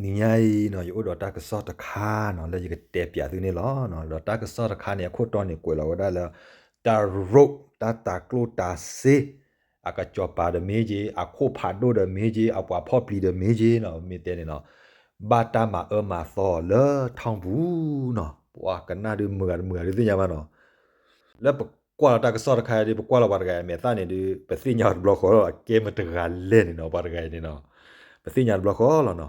နံၤညါအံၤနီၤ ယအိၣ်ဒီးတၢ်ကစီၣ်တခါနီၤ လၢယကတဲပၠးသုန့ၣ်လီၤ. ဒီးတၢ်ကစီၣ်တခါန့ၣ် အခိၣ်တီန့ၣ် ကွဲးလီၤဝဲဒၣ်လၢ တရူးတၢ်တၤကျိၣ်တၤစ့ အကစီၤပၤဒီးမ့ၢ်က့ၤ အခိၣ်ဖးဒိၣ်ဒီးမ့ၢ်က့ၤ အပှၤဖီၣ်ပျံၤဒီးမ့ၢ်က့ၤနီၤ မ့ၢ်တဲန့ၣ်နီၤ ဘၣ်တၢ်မၤအၢမၤသီလၢထီၣ်ပူၤနီၤ ပှၤကနၣ်ဒုးမုာ်ဂၤတမုာ်ဂၤဒုးသ့ၣ်ညါဘၣ်နီၤ လၢပကွၢ်လီၤတၢ်ကစီၣ်တခါအံၤဒီး ပကွၢ်လီၤပှၤတဂၤအံၤအမဲာ်သၣ်န့ၣ်ဒီး ပသ့ၣ်ညါအီၤတဘျီဃီလီၤ အကဲမတဂၤလဲၣ်န့ၣ်နီၤ ပှၤတဂၤအံၤန့ၣ်နီၤ ပသ့ၣ်ညါတဘျီဃီလီၤနီၤ.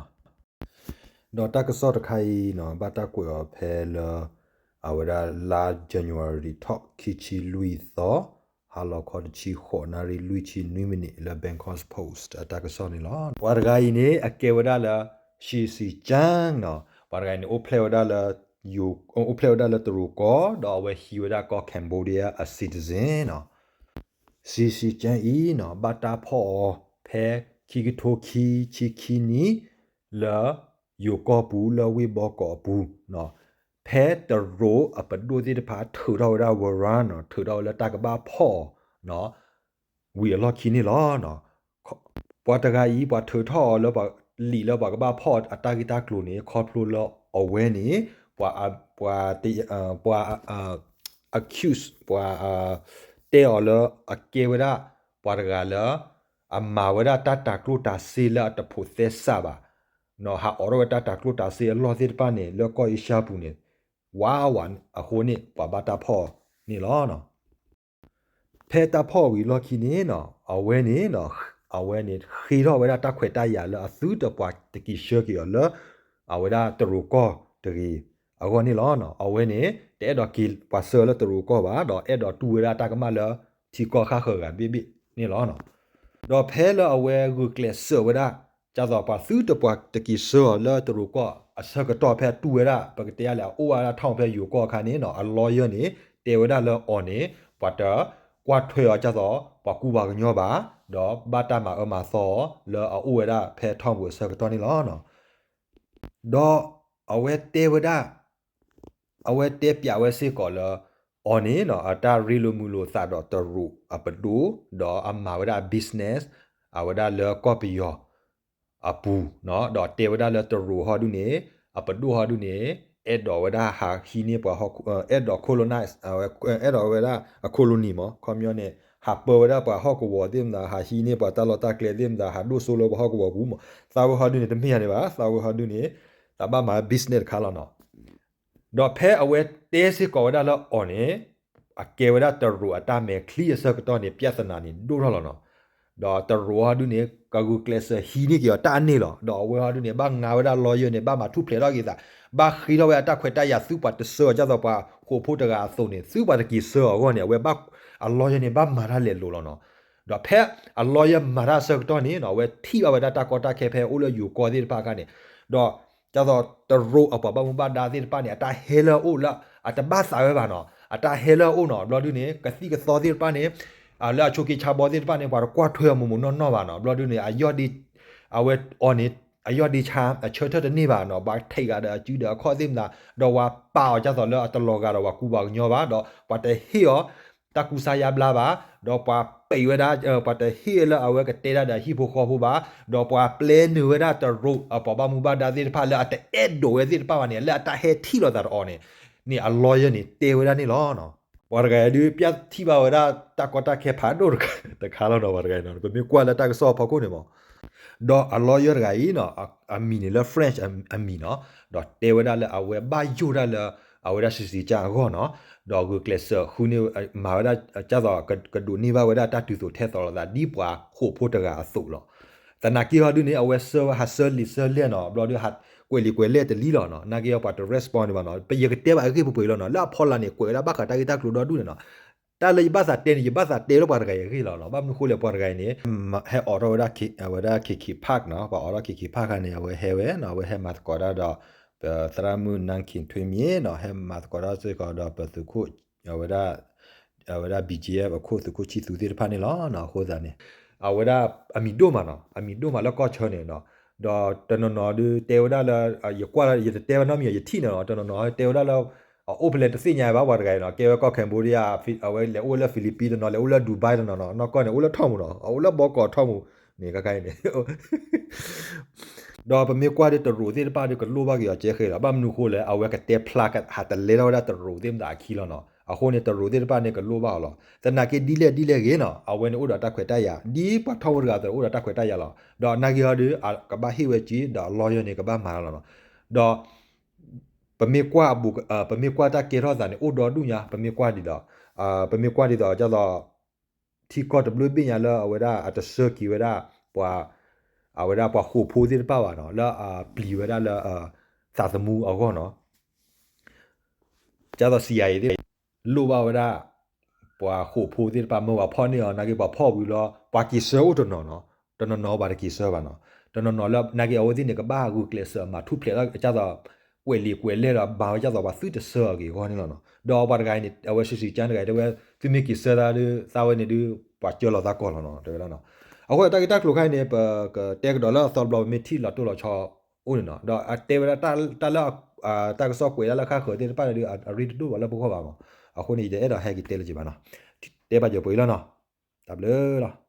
ဒီးတၢ်ကစီၣ်တခါအံၤနီၤ ဘၣ်တၢ်ကွဲးအီၤဖဲလၢ အဝဲဒၣ်လါ January ထီၣ်ခံဆံလွံၢ်သီ ဟါလီၤခီတဆံဃိးနၣ်ရံၣ်လွံၢ်ဆံနွံမံးနံး လၢ Bangkok Post အတၢ်ကစီၣ်န့ၣ်လီၤ. ပှၤတဂၤအံၤန့ၣ် အကဲဝဲဒၣ်လၢ Shi Zhijiang နီၤ ပှၤတဂၤအံၤန့ၣ် အိၣ်ဖျဲၣ်ဝဲဒၣ်လၢ အိၣ်ဖျဲၣ်ဝဲဒၣ်လၢတရူးကီၢ် ဒီးအဝဲဟံးဝဲဒၣ်ကီၢ် Cambodia အ citizen နီၤ Shi Zhijiang အံၤနီၤ ဘၣ်တၢ်ဖီၣ်အီၤဖဲခံကထိခံဆံခံနံၣ် လၢယိၤကီၢ်ပူၤ လၢဝ့ၢ်ဘီကီးအပူၤနီၤ ဖဲတရူးအပဒိၣ်သ့ၣ်တဖၣ်ထုးထီၣ်ဝဲဒၣ် warrant နီၤ ထုးထီၣ်ဝဲလၢတၢ်ကဘၣ်ဖီၣ်အီၤနီၤ ဝံၤအလီၢ်ခံန့ၣ်လီၤ. ပှၤတဂၤအံၤ ပှၤထုးထီၣ်အီၤလၢပှၤလံာ်လၢပှၤကဘၣ်ဖီၣ်အတၢ်ဂ့ၢ်တၢ်ကျိၤန့ၣ် ခီဖျိလၢအဝဲန့ၣ် ပှၤ ပှၤ ပှၤ accuse ပှၤ တဲအီၤလၢအကဲဝဲဒၣ် ပှၤတဂၤလၢ အမၤဝဲဒၣ်တၢ်တၤကျိၣ်တၤစ့လၢအတဖိးသဲစးဘၣ် နီၤ ဟးအိးထီၣ်ဝဲတၢ်တၤကျိၣ်တၤစ့အလီၢ်သ့ၣ်တဖၣ်န့ၣ် လၢကီၢ်အ့ရှါပူၤန့ၣ် ဝးဝးအဃိန့ၣ် ပှၤဘၣ်တၢ်ဖီၣ်န့ၣ်လီၤ. ဖဲတၢ်ဖီၣ်ဝံၤလီၢ်ခံန့ၣ်နီၤ အဝဲန့ၣ် အဝဲန့ၣ် ဃ့ထီၣ်ဝဲဒၣ်တၢ်ခွဲးတၢ်ယာ်လၢအသုတပှၤတက့ၤဆှၢက့ၤအီၤလၢ အဝဲဒၣ်တရူးကီၢ်တဂ့ၤအဂီၢ်န့ၣ်လီၤ. အဝဲန့ၣ် တအဲၣ်ဒိးက့ၤပှၤဆှၢလၢတရူးကီၢ်ဘၣ် ဒီးအဲၣ်ဒိးတူၢ်ဝဲဒၣ်တၢ်ကမၣ်လၢထံကီၢ်ဃၣ်ဃၢၤဂၤတဘ့ၣ်ဘ့ၣ်န့ၣ်လီၤ. ဒီးဖဲလၢအဝဲဂုာ်ကျဲးစၢးဝဲဒၣ် ဒ်သိးပှၤသုတပှၤတက့ၤဆှၢအီၤလၢတရူးကီၢ်အဆၢကတီၢ်ဖဲတူၢ်ဝဲဒၣ် ပကတဲယါလဲၣ် အအိၣ်ဝဲဒၣ်ထီၣ်ဖဲယိၤကီၢ်အခါန့ၣ်နီၤ အ lawyer န့ၣ် တဲဝဲဒၣ်လၢအီၤန့ၣ် ပှၤတကွၢ်ထွဲအီၤဒ်သိး ပှၤကူပှၤကညီဘၣ် ဒီးဘၣ်တၢ်မၤအၢမၤသီအီၤ လၢအအိၣ်ဝဲဒၣ်ဖဲထီၣ်ပူၤအဆၢကတီၢ်န့ၣ်လီၤ. ဒီးအဝဲတဲဝဲဒၣ် အဝဲတဲပၠးဝဲစ့ၢ်ကီးလၢ အီၤန့ၣ်နီၤ အတၢ်ရ့လိာ်မုာ်လိာ်သးဒီးတရူးအပဒိၣ် ဒီးအမၤဝဲဒၣ် business အဝဲဒၣ်လၢကီၢ်ပယီၤအပူၤနီၤ ဒီးတဲဝဲဒၣ်လၢတရူးဟီဒုန့ၣ် အပဒိၣ်ဟီဒုန့ၣ် အဲၣ်ဒိးဝဲဒၣ်ဟးဟံးန့ၢ်ပှၤဟီၣ် အဲၣ်ဒိး colonize အဲၣ်ဒိးဝဲဒၣ်အ colony မး ခီပညီန့ၣ် ဟးပၢဝဲဒၣ်ပှၤဟီၣ်ကဝီၤသ့ၣ်မတၤ ဟးဟံးန့ၢ်ပှၤတၢ်လီၢ်တၢ်ကျဲသ့ၣ်မတၤ ဟးဒိၣ်စိလၢပှၤဟီၣ်ကဝီၤပူၤမး သးဝဲဟီဒုန့ၣ် တမ့ၢ်ဧါန့ၣ်ဘၣ် သးဝဲဟီဒုန့ၣ် တၢ်ဘၣ်မၤ business တခါလီၤနီၤ ဒီးဖဲအဝဲတဲစ့ၢ်ကီးဝဲဒၣ်လၢအီၤန့ၣ် အကဲဝဲဒၣ်တရူးအတၢ်မဲာ်ချံအဆၢကတီၢ်န့ၣ် ပြဿနာန့ၣ်ဒိၣ်ထီၣ်လီၤနီၤ. ဒီးတရူးဟီဒုန့ၣ် ကဂုာ်ကျဲးစၢးဟံးန့ၢ်က့ၤအီၤတၢ်န့ၢ်လီၤ. ဒီးအဝဲဟီဒုန့ၣ် ဘၣ်ငါဝဲဒၣ် lawyer န့ၣ် ဘၣ်မၤထူၣ်ဖျဲးထီၣ်က့ၤသး ဘၣ်ဃ့ထီၣ်ဝဲအတၢ်ခွဲးတၢ်ယာ်သုပှၤတဆှၢအီၤဒ်သိးပှၤဃိာ်ဖိတဂၤအသိးန့ၣ် သုပှၤတက့ၤဆှၢအီၤအဂီၢ်န့ၣ် အဝဲဘၣ် အ lawyer န့ၣ် ဘၣ်မၤတၢ်လဲၤလိၤလီၤနီၤ. ဒီးဖဲအ lawyer မၤတၢ်အဆၢကတီၢ်န့ၣ်နီၤ အဝဲထံၣ်ဘၣ်ဝဲဒၣ်တၢ်ကီတၢ်ခဲဖဲအိၣ်လၢယိၤကီၢ်သ့ၣ်တဖၣ်အခါန့ၣ် ဒီး ဒ်သိးတရူးအပှၤဘၣ်မူဘၣ်ဒါသ့ၣ်တဖၣ်န့ၣ် အတၢ်ဟဲလၢအအိၣ်လၢ အတဘၣ်သးဝဲဘၣ်နီၤ အတၢ်ဟဲလၢအအိၣ်နီၤ ဘျီဒုန့ၣ် ကသံၣ်ကသီသ့ၣ်တဖၣ်န့ၣ် လၢအဆိးက့ဆါဘီသ့ၣ်တဖၣ်န့ၣ် ပှၤတကွၢ်ထွဲအီၤမိၢ်မိၢ်နီၢ်နီၢ်ဘၣ်နီၤ ဘျီဒုန့ၣ် အယီၢ်ဒ့ အဝဲအီၤန့ၣ် အယီၢ်ဒ့ဆါအဆၢထၢၣ်တန့ၢ်ဘၣ်နီၤ ပှၤထံးဂၤဒီးအစုဒီးအခီၣ်သ့ၣ်မတၤ ဒီးပှၤပာ်အီၤဒ်သိးလၢအတလီၤဂာ်ဒီးပှၤကူပှၤကညီဘၣ် ဒီးပှၤတဟ့ၣ်အီၤ တၢ်ကူစါယါဘျါဘၣ် ဒီးပှၤပံးဝဲဒၣ် ပှၤတဟ့ၣ်လၢအဝဲကတဲဒၣ်ဒီးဟံၣ်ဖိဃီဖိဘၣ် ဒီးပှၤပျဲနုာ်ဝဲဒၣ်တရူးအပှၤဘၣ်မူဘၣ်ဒါသ့ၣ်တဖၣ်လၢအတအဲၣ်ဒိးဝဲသ့ၣ်တဖၣ်ဘၣ်န့ၣ် လၢအတၢ်ဟဲထံၣ်လိာ်သးဒီးအီၤန့ၣ် န့ၣ်အ lawyer န့ၣ် တဲဝဲဒၣ်န့ၣ်လီၤ. ပှၤတဂၤအံၤဒုး ပျၢ်ထံၣ်ဘၣ်ဝဲဒၣ်တၢ်ကီတၢ်ခဲဖးဒိၣ်တခါလီၤနီၤ ပှၤတဂၤအံၤနီၤ ပမ့ၢ်ကွၢ်လၢတၢ်ကစီၣ်အဖီခိၣ်န့ၣ်မး ဒီးအ lawyer တဂၤအံၤနီၤ အမံၤန့ၣ်လၢ French အမံၤနီၤ ဒီးတဲဝဲဒၣ်လၢအဝဲဘၣ်ယိၣ်ဒၣ်လၢ အဝဲဒၣ် Shi Zhijiang အဂီၢ်နီၤ ဒီးဂုာ်ကျဲးစၢးဃုန့ၢ် မၤဝဲဒၣ် ဒ်သိး ကဒိးန့ၢ်ဘၣ်ဝဲဒၣ်တၢ်တုၤသိးထဲသိးလိာ်သး ဒ်ပှၤဃိာ်ဖိတဂၤအသိးလီၤ. သနာ်က့ဟီဒုန့ၣ် အဝဲဆှၢဝဲဟးဆှၢလံာ်ဆှၢလဲၢ်နီၤ ဘျီဒုး ကွဲးလံာ်ကွဲးလဲၢ်တလံလီၤနီၤ နာ်က့အီၤပှၤတ respond န့ၣ်ဘၣ်နီၤ ယကတဲဘၣ်အဂ့ၢ်ပှဲၤပှဲၤလီၤနီၤ လၢအဖီလာ်န့ၣ် ကွဲးဝဲဒၣ်ဘၣ်ဃးတၢ်ဂ့ၢ်တၢ်ကျိၤဒီဒူၣ်န့ၣ်နီၤ တၢ်လၢယဘၣ်သးတဲန့ၣ် ယဘၣ်သးတဲလၢပှၤတဂၤအံၤအဂ့ၢ်လီၤနီၤ ဘၣ်မနုၤဃိလဲၣ်ပှၤတဂၤအံၤန့ၣ် ဟဲအိးထီၣ်ဝဲဒၣ် ဝဲဒၣ် K K Park နီၤ ပှၤအိးထီၣ် K K Park ခါန့ၣ် အဝဲဟဲဝဲ အဝဲဟဲမၤသကိးတၢ်ဒီး ပသရၣ်မုၣ် နၢ်ခ့ၣ်ထွ့မံၤနီၤ ဟဲမၤသကိးတၢ်စ့ၢ်ကီးဒီးပသုးခိၣ် အဝဲဒၣ် အဝဲဒၣ် B G F အခိၣ်သုးခိၣ်ဆံသူသ့ၣ်တဖၣ်န့ၣ်လီၤနီၤ အဃိသတးန့ၣ် အဝဲဒၣ် အမံၤဒိၣ်မးနီၤ အမံၤဒိၣ်မးလၢကီၢ်ဆၢန့ၣ်နီၤ ဒီးတနီၤနီၤဒုးတဲဝဲဒၣ်လၢ ယကွၢ်လၢ ယတတဲဝဲနီတမံၤ ယထံၣ်န့ၣ်လီၤ တနီၤနီၤတဲဝဲဒၣ်လၢ အအိၣ်ဖဲလဲၣ်တသ့ၣ်ညါဘၣ်ပှၤတဂၤအံၤနီၤ ကဲဝဲကီၢ် Cambodia အဝဲလဲၤအိၣ်လၢ Philippines တနီၤ လဲၤအိၣ်လၢ Dubai တနီၤနီၤ နီၢ်ကီၢ်န့ၣ် အိၣ်လၢထီၣ်မူးနီၤ အအိၣ်လၢဘီကီးထီၣ်မူးန့ၣ် ခါခါအံၤန့ၣ် ဒီးပမ့ၢ်ကွၢ်ဒီးတရူးသ့ၣ်တဖၣ်ဒီးကလိၣ်ဘၣ်က့ၤအီၤကဲဃဲလီၤ. ဘၣ်မနုၤဃိလဲၣ် အဝဲကတဲဖျါဟးတလဲထီၣ်ဝဲဒၣ်တရူးသ့ၣ်မတၤအခံလီၤနီၤ. အဃိန့ၣ် တရူးသ့ၣ်တဖၣ်န့ၣ် ကလိၣ်ဘၣ်အီၤလီၤ. သနာ်က့ဒ်လဲၣ်ဒ်လဲၣ်ဂ့ၤနီၤ အဝဲန့ၣ်အိၣ်ဒီးတၢ်ခွဲးတၢ်ယာ် ဒ်ပှၤထီၣ်ဝဲတဂၤအသိးအိၣ်ဒီးတၢ်ခွဲးတၢ်ယာ်လီၤ. ဒီးနာ်က့ဟီဒီး ကဘၣ်ဟ့ၣ်ဝဲက့ၤ ဒီးအလီၢ်ယီၢ်န့ၣ် ကဘၣ်မၤလီၤနီၤ. ဒီး ပမ့ၢ်ကွၢ်အဘူး ပမ့ၢ်ကွၢ်တၢ်ကဲထီၣ်သးန့ၣ် အိၣ်ဒီဒူၣ်ညါ ပမ့ၢ်ကွၢ်ဒ်သိး ပမ့ၢ်ကွၢ်ဒ်သိး ဒ်သိး ထံကီၢ်တဘျုးဘ့ၣ်ညါလၢအဝဲဒၣ်အတဆှၢက့ၤဝဲဒၣ် ပှၤ အဝဲဒၣ်ပှၤဃိာ်ဖိသ့ၣ်တဖၣ်ဘၣ်နီၤ လၢအပျံၤဝဲဒၣ်လၢ သးသမူအဂီၢ်နီၤ ဒ်သိး CIA သ့ၣ် လိၣ်ဘၣ်ဝဲဒၣ် ပှၤဃိာ်ဖိသ့ၣ်တဖၣ် မ့ၢ်ပှၤဖီၣ်န့ၢ်အီၤ နာ်က့ပှၤဖီၣ်ဝံၤလီၤ ပှၤက့ၤဆှၢအိၣ်တနီၤနီၤ တနီၤနီၤပှၤတက့ၤဆှၢဘၣ်နီၤ တနီၤနီၤလၢ နာ်က့အဝဲသ့ၣ်န့ၣ် ကဘၣ်ဂုာ်ကျဲးစၢးမၤထူၣ်ဖျဲးလၢဒ်သိး ကွဲးလံာ်ကွဲးလဲၢ်ဒီး ဘၣ်ဝဲဒ်သိးပှၤသုတဆှၢအီၤက့ၤအဂီၢ်န့ၣ်လီၤနီၤ. ဒီးပှၤတဂၤအံၤန့ၣ် အဝဲစံးစံးကါတဂၤအံၤ တဲဝဲ သုမ့ၢ်က့ၤဆှၢသးဒီး သးဝဲန့ၣ်ဒုး ပှၤကၢလီၤသးကီၢ်လီၤနီၤ တဲဝဲဒၣ်နီၤ. အဃိတၢ်ဂ့ၢ်တၢ်ကျိၤခါအံၤန့ၣ် ပကတဲကဒီးလၢအသီတဘျီ ပမ့ၢ်ထံၣ်လီၤတိၢ်လီၤဆီအိၣ်န့ၣ်နီၤ ဒီးအတဲဝဲဒၣ်တၢ်လၢ တၢ်ကစီၣ်ကွဲးဒၣ်လၢဃၣ်ဃၢၤသ့ၣ်တဖၣ်န့ၣ်ဒုး အရ့တဒိၣ်ဘၣ်လၢပဂီၢ်ဘၣ်မး အဃိန့ၣ် ယတအဲၣ်ဒိးဟဲက့ၤတဲလၢၤက့ၤဘၣ်နီၤ တဲဘၣ်ယပှဲၤအံၤလီၤနီၤ တၢ်ဘျုးလီၤ.